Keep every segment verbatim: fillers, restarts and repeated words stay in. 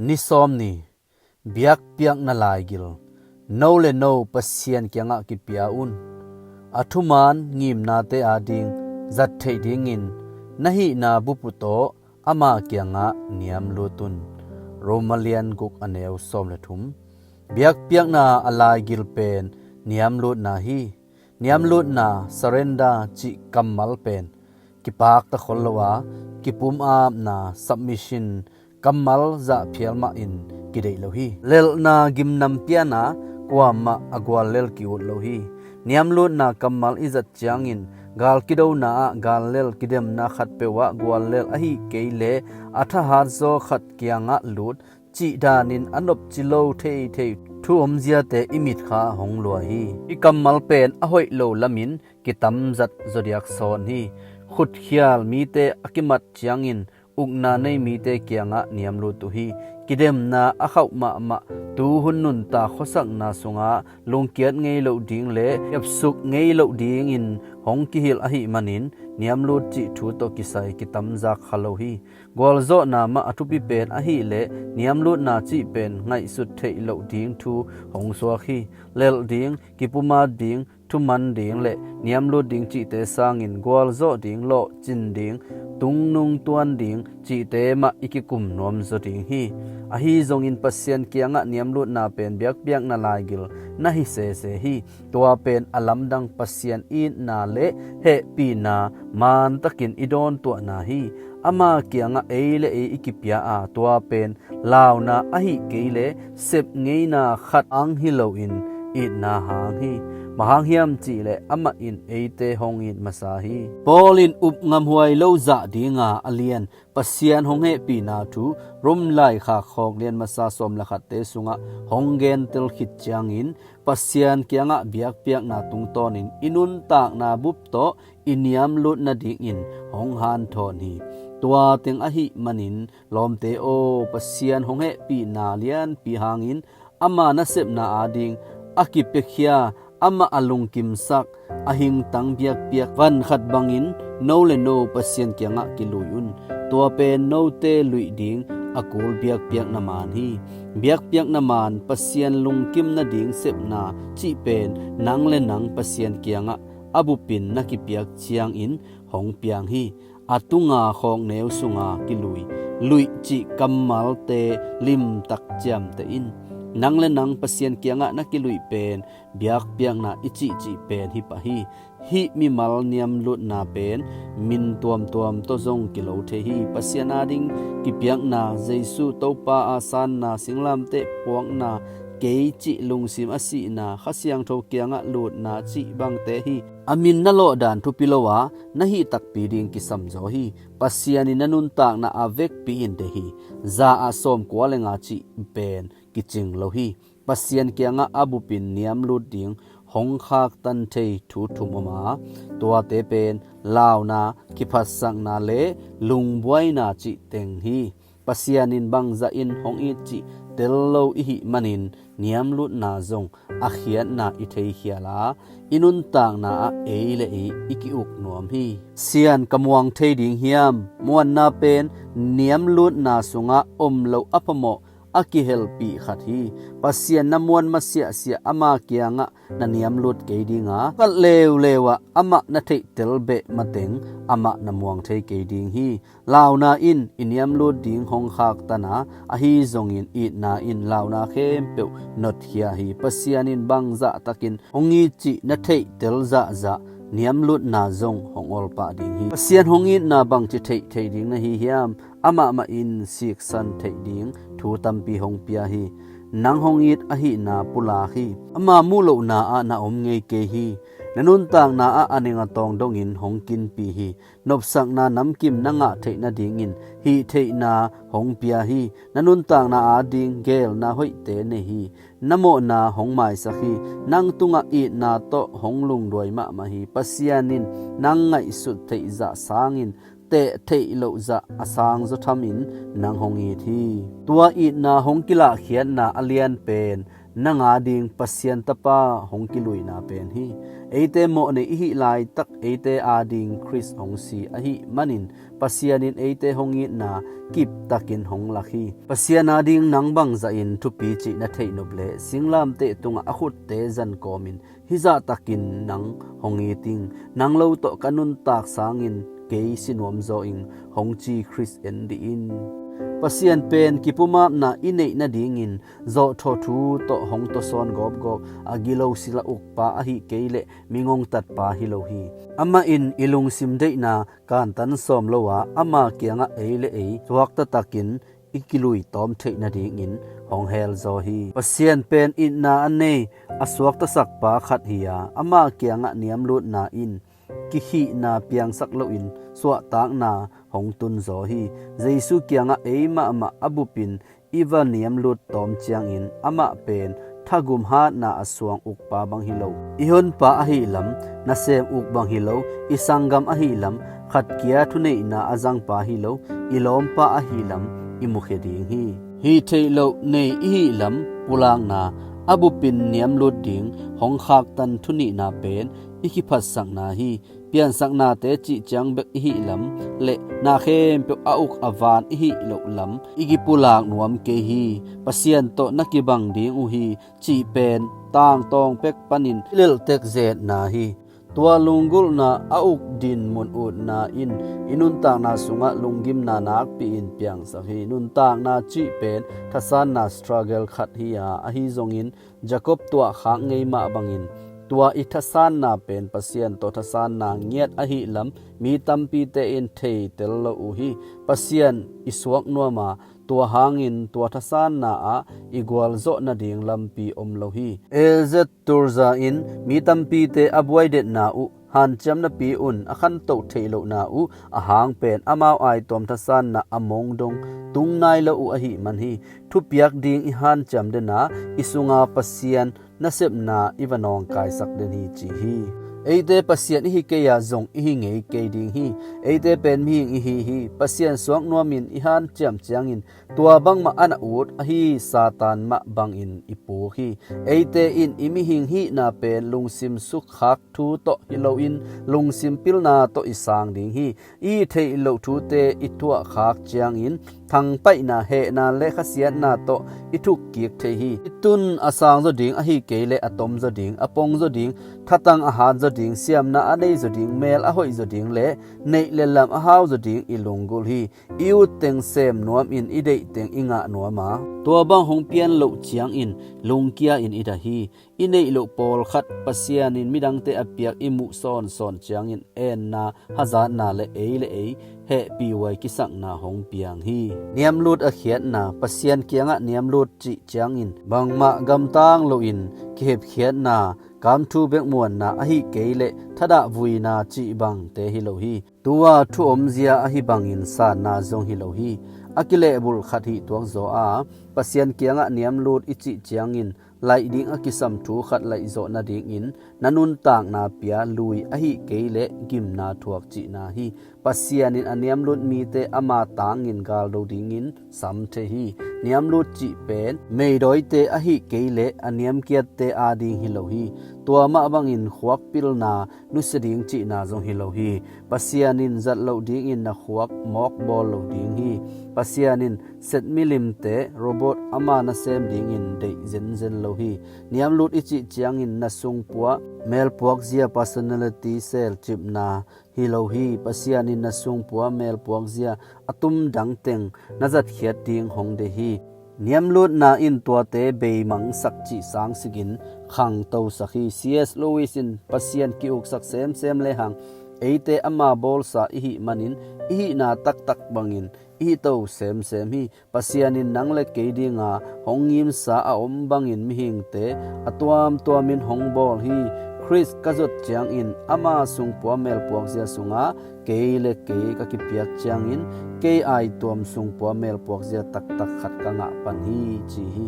Ni sawm ni, biakpiakna laigil, no le no Pasian kiangah kipia un. A thuman ngimnate ading zat theih dingin na hihna bup uh tawh ama kiangah niamlut un. Roma lian guk a neu sawm le thum. Biakpiakna a laigil pen niamlutna hi. Niamlutna, surrender cih kammal pen kipakta khol lo a, kipum apna, submission, kammal zahphial mahin kideih lo hi. Lelhna gimnam piana kuamah a guallel ki-ut lo hi. Niamlutna kammal i zat ciangin gal kidona ah gallel kidemna khatpeuh ah guallel ahih kei leh a thahat zaw khat kiangah lut cih danin a nopci lo theithei thu omziate i mitkha hong lua hi. Hih kammal pen a hoih lo lamin kitamzat zaw diak sawn hi. Khutkhial mite a kimat ciangin ukna nei mite kiangah niamlut uh hi. Kidemna a khauh mahmah tuhun nuntak khuasakna sungah lungkiat ngei loh ding le epsuk ngei loh dingin hong kihilh ahih manin niamlut cih thu tawh kisai kitamzak kha lo hi. Gualzawhna mah a thupi pen ahih leh niamlutna cih pen ngaihsut theih loh ding thu hong suak hi. Lelh ding, kipum ap ding, thuman ding le niamlut ding cihte sangin gualzawh ding, lawhcin ding, tungnung tuan ding cihte mah i kikum nuam zaw ding hi. Ahi zongin Pasian kiangah niamlutna pen biakpiakna laigil na hi sese hi. Tua pen a lamdang Pasian itna le hehpihna mantakin i dawntuahna hi. Ama kiangah ei le ei i kipia a, tua pen launa ahih kei leh sep ngeina khat hang hi loin itna hang hi. Bang hang hiam cih leh amah in eite hong it masa hi. Paul in up ngamhuai lo zah dinga a lian Pasian hong hehpihna thu Rom laikhak khawk lian masa sawm le khatte sungah hong gentel khit ciangin Pasian kiangah biakpiakna tungtawnin i nuntakna bup tawh i niamlut nadingin hong hanthawn hi. Tua teng ahih manin lawmte aw, Pasian hong hehpihna lianpi hangin ama nasepna ading a kipiakhia, amah a lungkimsak, a hingtang biakpiak van khat bangin no le no Pasian kiangah kilui un. Tua pen note luih ding a kul biakpiakna maan hi. Biakpiakna maan, Pasian lungkim nading sepna cih pen nang le nang Pasian kiangah a bupin na kipiak ciangin hong piang hi. A tunga khawkneu sunga kilui, luih cih kammalte limtak ciamteh in. Nang le nang Pasian kiangah na kiluih pen biakpiakna i cihcih pen hi pah hi. Hih mimal niamlutna pen min tuamtuam tawh zong kilo thei hi. Pasian ading kipiakna, Jesu Topa a sanna, singlamteh puakna, kei cih lungsim a sihna, Kha Siangtho kiangah lutna cih bangte hi. A min na lawhdan thupi lo a, na hih takpi ding kisamzaw hi. Pasian in na nuntakna a vekpi in deih hi. Za ah sawmkua le nga cih pen kicing lo hi. Pasian kiangah a bupin niamlut ding hong khaktan thei thu thum om a, tuate pen launa, kiphatsakna le lungbuaina cih teng hi. Pasian in bangzah in hong it cih tel lo i hih manin niamlutna zong a khiatna i theikhial a, i nuntakna ah ei le ei i ki-uk nuam hi. Sian ka muang thei ding hiam? Muanna pen niamlutna sungah om lo a phamawh a kihelpih khat hi. Pasian na muan masiahsiah ama kiangah na niamlut kei dinga, kal leuleu ah amah na theihtel beh mateng amah na muang thei kei ding hi. Launa in i niamlut ding hong khaktan a, ahi zongin itna in launa khempeuh notkhia hi. Pasian in bangzah takin hong it cih na theihtel zahzah niamlutna zong hong olpah ding hi. Pasian hong itna bangci theih thei ding na hi hiam? Amah mah in siksan theih ding thu tampi hong pia hi. Nang hong it ahihna pulak hi. Ama muh lohna ah na om ngei kei hi. Na nuntakna ah a ning a tawng dongin hong kinpi hi. Nopsakna namkim na ngah theih nadingin hih theihna hong pia hi. Na nuntakna ading geelna hoihte nei hi. Na mawhna hong maisak hi. Nang tungah itna tawh hong lungduai mahmah hi. Pasian in nang ngaihsut theih zah sangin teh theih loh zah a sangzaw thamin nang hong it hi. Tua itna hong kilahkhiatna a lian pen nang ading Pasian Tapa hong kiluina pen hi. Eite mawhnei i hih laitak eite ading Khrist hong si ahih manin Pasian in eite hong itna kiptakin hong lak hi. Pasian ading nang bangzahin thupi cih na theih nop leh singlamteh tungah a khutte zan kawmin hizahtakin nang hong it ing. Nang lo tawh ka nuntak sangin kei si nuamzaw ing, hong ci Khrist en dih in. Pasian pen kipumapna i neih nadingin zawhthawh thu tawh hong tawsawn gawpgawp a gilo sila ukpa ahih kei leh mi ngongtatpa hi lo hi. Amah in i lungsim deihna kantan sawm lo a, ama kiangah ei le ei suakta takin i kilui tawm theih nadingin hong hel zaw hi. Pasian pen itna a nei a suaktasakpa khat hi a, ama kiangah niamlutna in kikhihna piangsak loin suahtakna hong tun zaw hi. Jesu kiangah ei mahmah a bupin i va niamlut tawm ciangin amah pen thagum hatna a suang ukpa bang hi lo, i honpa ahih lam nasem uk bang hi lo, i sanggam ahih lam khatkia thuneihna a zangpa hi lo, i lawmpa ahih lam i mukhia ding hi. Hih theih loh nei i hih lam pulakna a bupin niamlut ding hong khaktan thunihna pen i kiphatsakna hi. Piansaknate cih ciang bek i hih lam le na khempeuh a uk a van i hih loh lam i kipulak nuam kei hi. Pasian tawh na kibang ding uh hi cih pen tangtawng pek panin i lelhtek zetna hi. Tua lunggulhna a uk dinmun utna in i nuntakna sungah lunggimna nakpi-in piangsak hi. Nuntakna cih pen thasanna struggle khat hi a, ahi zongin Jacob tuahkhak ngei mah bangin tua i thasanna pen Pasian tawh thasanna ngiat ahih lam mi tampite in theitel lo uh hi. Pasian i suak nuam a, tua hangin tua thasanna ah i gualzawh nading lampi om lo hi. Elzet Turza in mi tampite a buaidetna uh hanciam napi un a khantoh theih lohna uh a hang pen amau aituam thasanna a mong dong tung nai lo uh ahih man hi. Thupiak ding i hanciam den a, i sunga Pasian nasepna i va nawngkaisak den hi ci hi. Eite Pasian i hi kei a, zong i hi ngei kei ding hi. Eite pen mihing i hi hi. Pasian suak nuamin i hanciam ciangin tua bangmah a na ut ahi Satan mah bangin i puk hi. Eite in i mihing hihna pen lungsim sukkhak thu tawh hi loin lungsim pilna tawh i sang ding hi. I theih loh thute i thuahkhak ciangin thangpaihna, hehna le khasiatna tawh i thukkik thei hi. I tun a sangzaw ding, ahi kei le a tomzaw ding, a pongzaw ding, thatang a hatzaw ding, siamna a neizaw ding, mel a hoihzaw ding le neih le lam a hauzaw ding i lunggulh hi. I utteng sem nuamin i deihteng i ngah nuam a, tua bang hong pian loh ciangin lungkia-in i dah hi. I neih loh pawlkhat Pasian in midangte a piak i muh sawnsawn ciangin enna, hazatna le ei le ei hehpih huai kisakna hong piang hi. Niamlut a khiatna. Pasian kiangah niamlut cih ciangin bangmah gamtang loin kihepkhiatna, kamthu bekmuanna, ahi kei le thadah vuina cih bangte hi lo hi. Tua thu omzia ahi bangin sanna zong hi lo hi. A kilehbulh khat hih tuakzaw a, Pasian kiangah niamlut i cih ciangin laih ding a kisam thu khat laihzawh nadingin na nuntakna pia lui, ahi kei le gimna thuak cihna hi. Pasian in a niamlut mite ama tangin galdo dingin sam thei hi. Niamlut cih pen meidawite, ahi kei le a niamkiatte ading hi lo hi. Tua mah bangin khuak pilna nusia ding cihna zong hi lo hi. Pasian in zat loh dingin na khuak mawk bawl lo ding hi. Pasian in set milimte, robot, ama nasem dingin deih zenzen lo hi. Niamlut i cih ciangin na sungpua melpuakzia, personality selcipna hi lo hi. Pasian in na sungpua melpuakzia a tumdang teng na zatkhiat ding hong deih hi. Niamlutna in tuate beimangsak cih sangsikin khangtosak hi. C S Lewis in Pasian ki-uksak semsem lehang eite ama bawlsa i hih manin i hihna taktak bangin i hihto semsem hi. Pasian in nang le kei dinga hong ngimsa a om bangin mihingte a tuamtuamin hong bawl hi. Khrist ka zot ciangin ama sungpua melpuakzia sunga kei le kei ka kipiak ciangin kei aituam sungpua melpuakzia taktak khat ka ngah pan hi ci hi.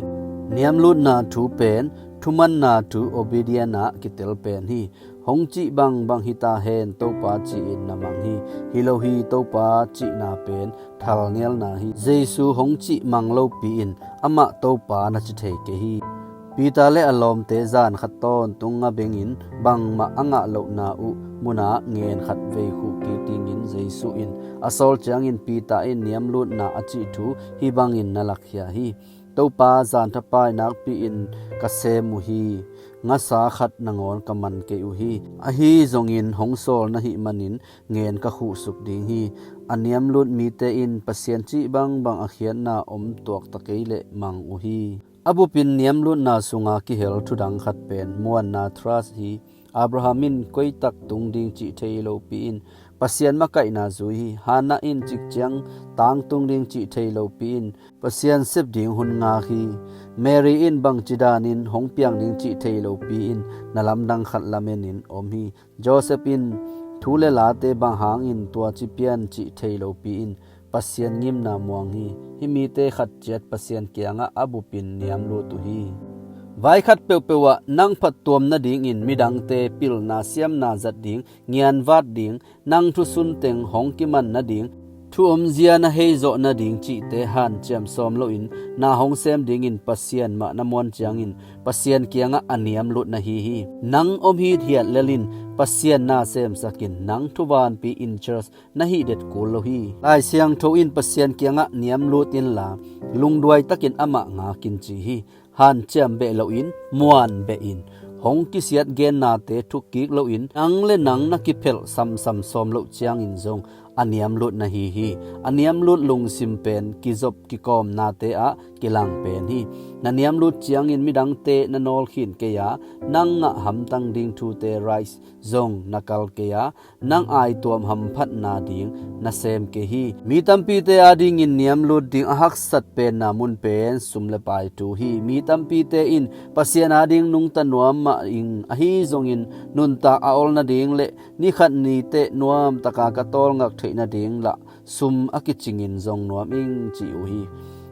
Niamlutna thu pen thumanna thu, obedient, ah kitel pen hi. Hong cih bangbang hita hen Topa ci-in na mang hi. Hi lo hi, Topa cihna pen thalngelna hi. Jesu hong cih mang lopi-in amah Topa na ci thei kei hi. Peter le a lawmte zan khat tawntung a bengin bangmah a ngah lohna uh munah ngen khat vei khuh kik dingin Jesu in a sawl ciangin Peter in niamlutna a cih thu hih bangin na lakkhia hi: Topa, zan thapai nakpi-in ka sem uh hi. Ngasa khat nangawn ka man kei uh hi. Ahi zongin hong sawl na hih manin ngen ka khuhsuk ding hi. A niamlut mite in Pasian cih bangbang a khiatna om tuakta kei leh mang uh hi. A bupin niamlutna sunga kihel thudang khat pen muanna, trust hi. Abraham in koitak tung ding cih thei lopi-in Pasian makaihna zui hi. Hannah in cikciang tangtung ding cih thei lopi-in Pasian sep ding hun ngak hi. Mary in bangci danin hong piang ding cih thei lopi-in na lamdang khat lamenin om hi. Joseph in thu le late bang hangin tua ci pian cih thei lopi-in Pasian ngimna muang hi. Hih mite khat ciat Pasian kiangah a bupin niamlut uh hi. Vai khat peuhpeuh ah nang phattuam nadingin midangte pilna siamna zat ding, ngianvat ding, nang thusun teng hong kiman nading, thu omzia na hei zawh nading cihte hanciam sawm loin na hong sem dingin Pasian mah na muan ciangin Pasian kiangah a niamlut na hi hi. Nang om hithiat lelin Pasian na semsakin nang thuvanpi in church na hih det kul lo hi. Lai Siangtho in Pasian kiangah niamlut inla lungduai takin amah ngakin ci hi. Hanciam beh loin, muan behin, hong kisiat gennate thukkik loin nang le nang na kiphelh samsam sawm loh ciangin zong a niamlut na hi hi. A niamlut lungsim pen kizop kikawmnate ah kilang pen hi. Na niamlut ciangin midangte na nawlkhin kei a, nang ngah hamtang ding thute, rights, zong na kal kei a, nang aituam hamphatna ding na sem kei hi. Mi tampite adingin niamlut ding a haksat penna mun pen sum le pai thu hi. Mi tampite in Pasian ading nungta nuam mah ing, ahi zongin nuntak a ol nading le nikhat niteh nuamtaka ka tawlngak theih nading lah sum a kicingin zong nuam ing ci uh hi.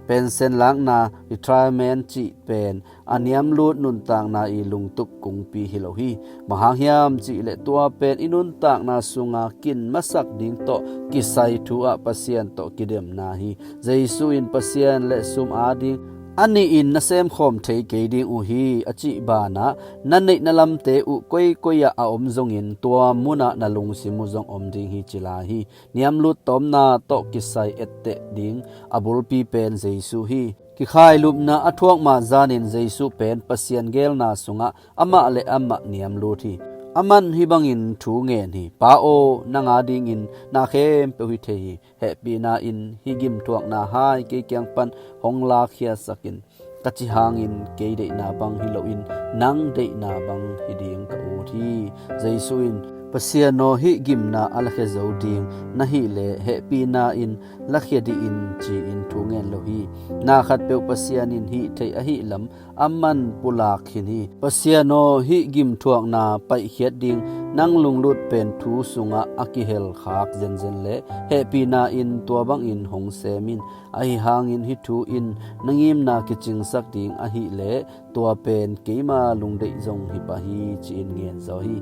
Pension lakna, retirement cih pen a niamlut nuntakna i lungtup kungpi hi lo hi. Bang hang hiam cihleh tua pen i nuntakna sunga kin masak ding tawh kisai thu ah Pasian tawh kidemna hi. Jesu in Pasian le sum ading a nihin na semkhawm thei kei ding uh hi a cih banah na neih na lamte uh koikoi ah a om zongin tua munah na lungsim uh zong om ding hi ci lai hi. Niamlut tawmna tawh kisai etteh ding a bulpi pen Jesu hi. Kikhailupna a thuak mah zanin Jesu pen Pasian geelna sungah amah le amah niamlut hi. Amah in hih bangin thu ngen hi: Pa aw, nang adingin na khempeuh hi thei hi. Hehpihna in hih gimthuakna hai kei kiang pan hong lakkhiatsak in. Ka cih hangin kei deihna bang hi loin nang deihna bang hi ding ka ut hi. Jesu in, Pasian aw, hih gimna a lakhia zo ding na hih leh hehpihna in lakhia dih in ci-in thu ngen lo hi. Na khatpeuh Pasian in hih theih ahih lam amah in pulak khin hi. Pasian aw, hih gimthuakna paihkhiat ding nang lunglut pen thu sungah a kihelkhak zenzen leh hehpihna in tua bangin hong sem in. Ahi hangin hih thu in na ngimna kicingsak ding ahih leh tua pen keima lungdeih zong hi pah hi, ci-in ngen zaw hi.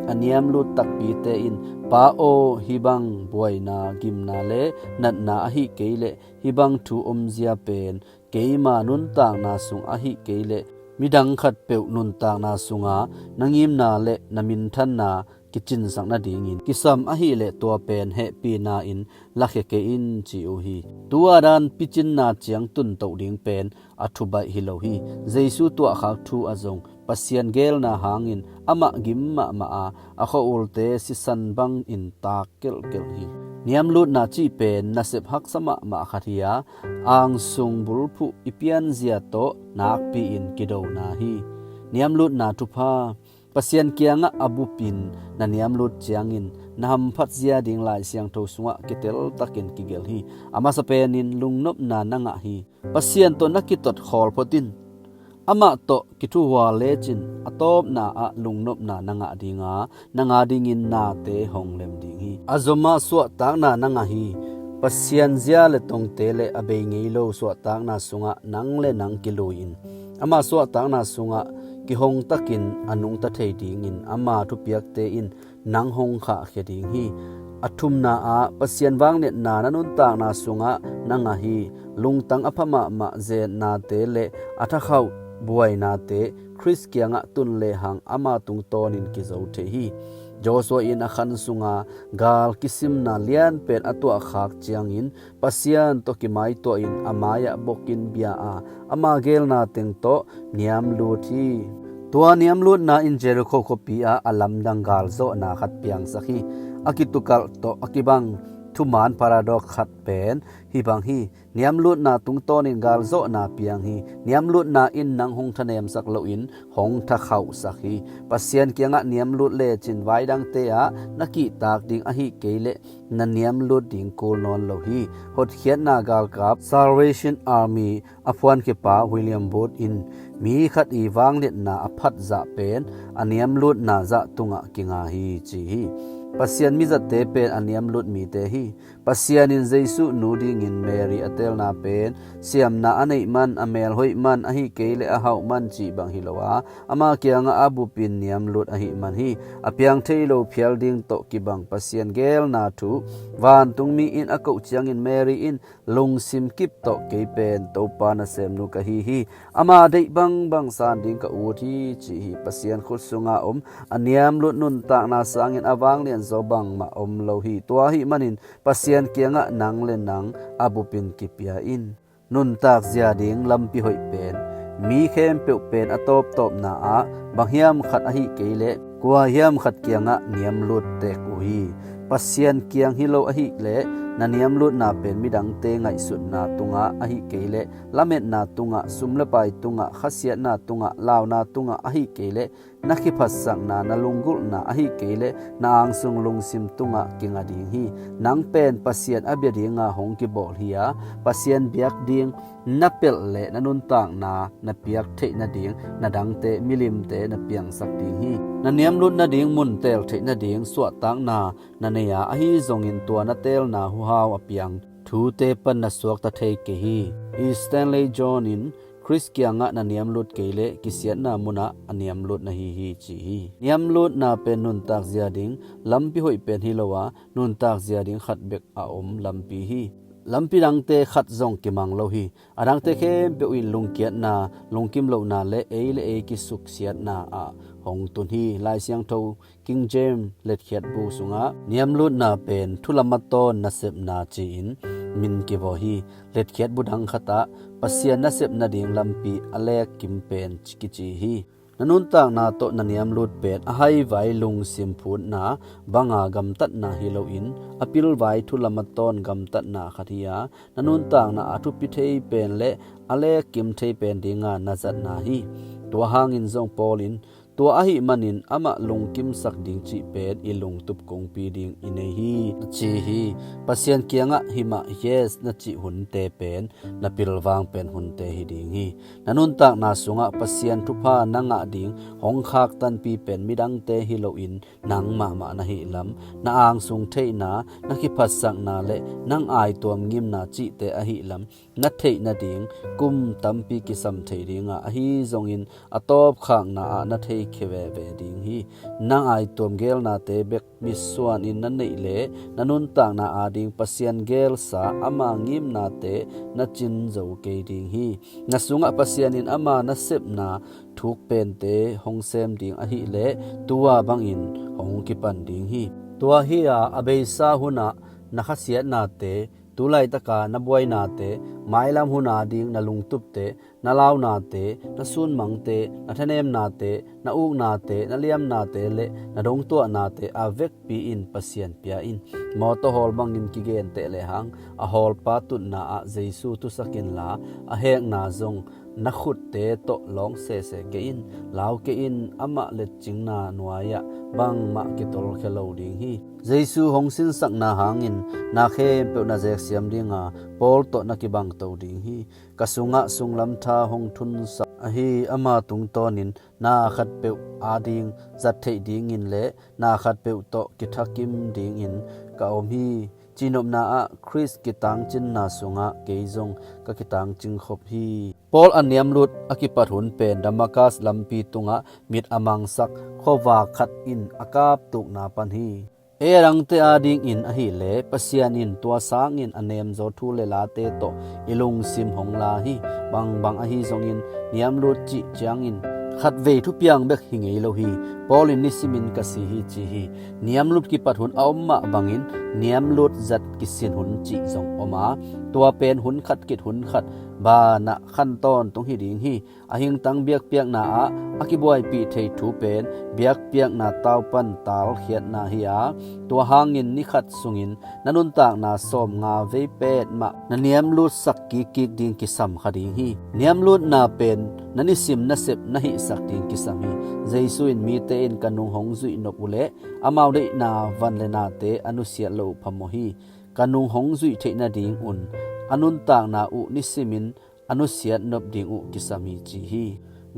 A niamlut takpite in, Pa aw, hih bang buaina, gimna le natna ahih kei leh hih bang thu omzia pen keima nuntakna sung ahih kei leh midang khatpeuh nuntakna sunga na ngimna le na minthanna kicinsak nadingin kisam ahih leh tua pen hehpihna in lakhia kei in ci uh hi. Tu-a dan picinna ciang tuntoh ding pen a thubaih hi lo hi. Jesu tuahkhak thu ah zong Pasian geelna hangin amah gim mahmah a, a khua-ulte sisan bangin tak kelhkelh hi. Niamlutna cih pen nasep haksa mahmah khat hi a, angsung bulphuh i pianzia tawh nakpi-in kidona hi. Niamlutna thupha. Pasian kiangah a bupin na niamlut ciangin na hamphat zia ding Lai Siangtho sungah kiteltakin kigelh hi. A masa penin lungnopna na ngah hi. Pasian tawh na kitot khawlphot in. Amah tawh kithuhual lecin a tawpna ah lungnopna na ngah dinga, nang adingin nate hong lem ding hi. A zomah suahtakna na ngah hi. Pasian zia le tongte le a bei ngei lo suahtakna sungah nang le nang kilui-in, ama suahtakna sungah kihongtakin a nungta thei dingin ama thupiakte in nang hong khahkhia ding hi. A thumna ah Pasian vangliatna na nuntakna sungah na ngah hi. Lungtang a pha mahmah zetnate le a thakhauh buainate Khrist kiangah tun lehang ama tungtawnin kizo thei hi. Joshua in a khan sunga gal kisimna lianpen a tuahkhak ciangin Pasian tawh kimaituahin a mai-ah bokin bia a, ama gelna teng tawh niamlut hi. Tua niamlutna in Jericho khuapi ah a lamdang galzawhna khat piangsak hi. A kitukalh tawh a kibang thuman paradox khat pen hih bang hi. Niamlutna tungtawnin galzawhna piang hi. Niamlutna in nang hong thanemsak loin hong thakhauhsak hi. Pasian kiangah niamlut lecin vaidangte ah na kihtak ding, ahih kei leh na niamlut ding kul nawn lo hi. Hotkhiatna galkap Salvation Army a phuankhiapa William Booth in mi khat i vangliatna a phatzah pen a niamlutna zah tungah kinga hi, ci hi. Pasian mizatte pen a niamlut mite hi. Pasian in Jesuh nu dingin Mary a teelna pen siamna a neih man, a mel hoih man, ahih kei leh a hauh man cih bang hi lo a, ama kiangah a bupin niamlut ahih man hi. A piang thei lo phial ding tawh kibang Pasian gelna thu vantungmi in a koh ciangin Mary in lungsim kip tawh, "Kei pen Topa nasemnu ka hi hi. Ama deih bangbang san ding ka ut hi," ci hi. Pasian khut sunga om a niamlut nuntakna sangin a vanglian zaw bangmah om lo hi. Tua ahih manin Pasian kiangah nang le nang a bupin kipia in. Nuntak zia ding lampi hoih pen mi khempeuh pen a tawptawpna ah bang hiam khat ahih kei leh kua hiam khat kiangah niamlut tek uh hi. Pasian kiang hi lo ahih leh na niamlutna pen midangte ngaihsutna tungah, ahih kei leh lametna tungah, sum le pai tungah, khasiatna tungah, launa tungah, ahih kei leh na kiphatsakna, na lunggulhna, ahih kei leh na angsung lungsim tungah kinga ding hi. Nang pen Pasian a bia dinga hong kibawl hi a, Pasian biak ding na pelh leh na nuntakna na piak theih nading na dangte, milimte na piangsak ding hi. Na niamlut nading mun teel theih nading suahtakna na nei a, ahi zongin tua na teelna huhau a piang thute pan na suakta thei kei hi. I Stanley John in Khrist kiangah na niamlut kei leh kisiatna munah a niamlut na hi hi, ci hi. Niamlutna pen nuntak zia ding lampi hoih pen hi lo a, nuntak zia ding khat bek a om lampi hi. Lampi dangte khat zong kimang lo hi. A dangte khempeuh in lungkiatna, lungkim lohna le ei le ei kisuksiatna ah hong tun hi. Lai Siangtho King James letkhiatbu sungah niamlutna pen thu lam a tawn nasepna ci-in min kivaw hi. Letkhiatbu dang khatah Pasian nasep nading lampi a lek kim pen kici hi. Na nuntakna tawh na niamlut pen a haivai lungsim phutna banga gamtatna hi loin a pilvai thu lam a tawn gamtatna khat hi a, na nuntakna a thupi thei pen le a lek kim thei pen dinga na zatna hi. Tua hangin zong Paul in, "Tua ahih manin amah lungkimsak ding cih pen i lungtup kongpi ding i nei hi," a ci hi. Pasian kiangah himah yes na cih hunte pen na pilvang pen hunte hi ding hi. Na nuntakna sungah Pasian thupha na ngah ding hong khaktanpi pen midangte hi loin nang mahmah na hih lam, na angsung theihna, na kiphatsakna le nang aituam ngimna cihte ahih lam na theih nading kum tampi kisam thei dinga, ahi zongin a tawpkhakna ah na theikhia veve ding hi. Nang aituam gelnate bek mitsuanin na neih le na nuntakna ading Pasian gelsa, ama ngimnate na cin zo kei ding hi. Na sungah Pasian in ama nasepna thuk pente hong sem ding ahih leh tua bangin hong kipan ding hi. Tua hi-a a beisa hunah na khasiatnate, tu laitaka na buainate, mailam hun ading na lungtupte, na launate, na sunmangte, na thanemnate, na uknate, na liamnate le na dongtuahnate a vekpi in Pasian pia in. Mawtaw hawl bangin kigenteh lehang a hawlpa tutna ah Jesu thusak inla, a hekna zong na khutte tawh lawng sese kei in. Lau kei in, amah letcingna nuai-ah bangmah kitolkhia lo ding hi. Jesu hong sinsakna hangin na khempeuh na zeksiam dinga, Paul tawh na kibangto ding hi. Ka sungah sunglam tha hong thunsak ahi ama tungtawnin na khatpeuh ading zat theih dingin le na khatpeuh tawh kithakim dingin ka om hi. Cihnopna ah Khrist kitangcinna sungah kei zong ka kitangcing khop hi. Paul a niamlut a kipat hun pen Damascus lampi tungah mit a mangsak khuavak khat in a kaptukna pan hi. Ei a dangte adingin ahileh Pasian in tua sangin a nemzaw thu le late tawh i lungsim hong la hi. Bangbang ahi zongin niamlut cih ciangin khatvei thupiang bek hi ngei lo hi. Paul in nisimin ka si hi ci hi. Niamlut kipat hun a om mah bangin niamlut zat kisin hun cih zong om a, tua pen hun khat kit hun khat banah khan tawntung hi ding hi. A hingtang biakpiakna ah a kibuaipih thei thu pen biakpiakna taupan talkhiatna hi a, tua hangin ni khat sungin na nuntakna sawm nga vei pet mah na niamlutsak kikkik ding kisam kha ding hi. Niamlutna pen na nisim nasep na hihsak ding kisam hi. Jesu in mite in ka nung hong zuih nop uhleh amau deihna van le nate a nusiat lo uh phamawh hi. Ka nung hong zuih theih nadingun a nuntakna uh nisimin a nusiat nop ding uh kisam hi ci hi.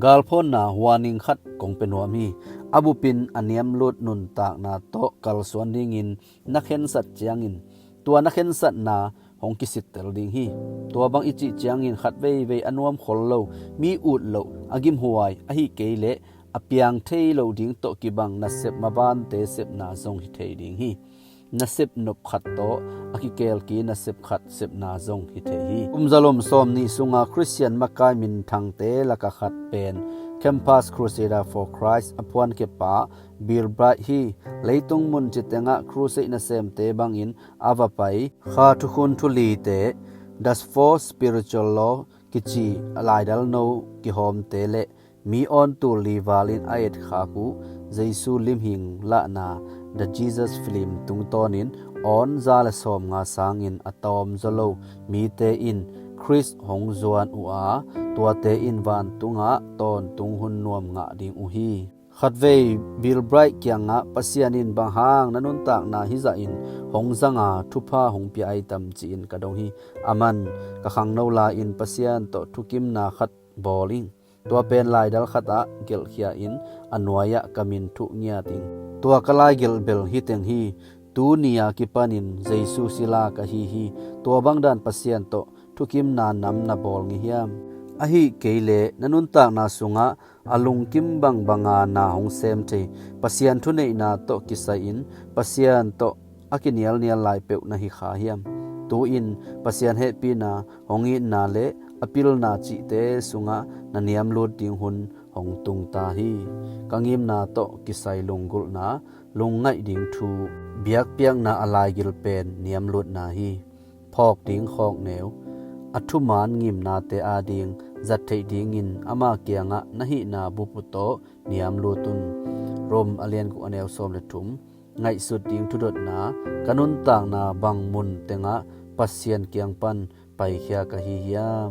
Galphawnna warning khat kong pia nuam hi. A bupin a niamlut nuntakna tawh kalsuan dingin na khensat ciangin tua na khensatna hong kisittel ding hi. Tua bang i cih ciangin khat veivei a nuam khol lo, mi ut loh, a gimhuai, ahi kei leh a piang thei lo ding tawh kibang nasep mabante sepna zong hi thei ding hi. Nasep nop khat tawh a kikelki nasep khat sepna zong hi thei hi. Kum zalom sawm nih sunga Khristian makai minthangte laka khat pen Campus Crusader for Christ a phuankhia pa Bill Bright hi. Leitung mun ci tengah crusade nasemte bangin a va pai. Kha thukhun thulite, The Four Spiritual Law kici a laidal no kihawmte le mi awn tul li valin a etkhak uh Jesu limhing lahna, The Jesus Film tungtawnin awn za le sawm nga sangin a tawmzaw lo mite in Khrist hong zuan uh a, tuate in vantungah tawntung hun nuam ngah ding uh hi. Khatvei Bill Bright kiangah Pasian in bang hang na nuntakna hizahin hong zanga thupha hong pia ai tam ci-in ka dong hi. Aman ka khangno lai-in Pasian tawh thukimna khat bawl ing. Tua pen laidal khatah gelhkhia in a nuai-ah ka min thuh ngiat ing. Tua ka laigelh bel hi teng hi. Tuni a kipanin Jesu sila ka hi hi. Tua bangdan Pasian tawh thukimna nam na bawl ngei hiam? Ahi kei leh na nuntakna sungah a lungkim bangbanga na hong sem thei Pasian thuneihna tawh kisai-in Pasian tawh a kinialnial lai peuh na hi kha hiam? Tu-in Pasian hehpihna, hong itna le a pilna cihte sungah na niamlut ding hun hong tung ta hi. Ka ngimna tawh kisai lunggulhna, lungngaih ding thu, biakpiakna a laigil pen niamlutna hi. Phawk ding khawkneu, a thuman ngimnate ading zat theih dingin ama kiangah na hihna bup uh tawh niamlut un. Rom a lian guk a neu sawm le thum. Ngaihsut ding thudotna, ka nuntakna bang mun tengah Pasian kiang pan paikhia ka hi hiam?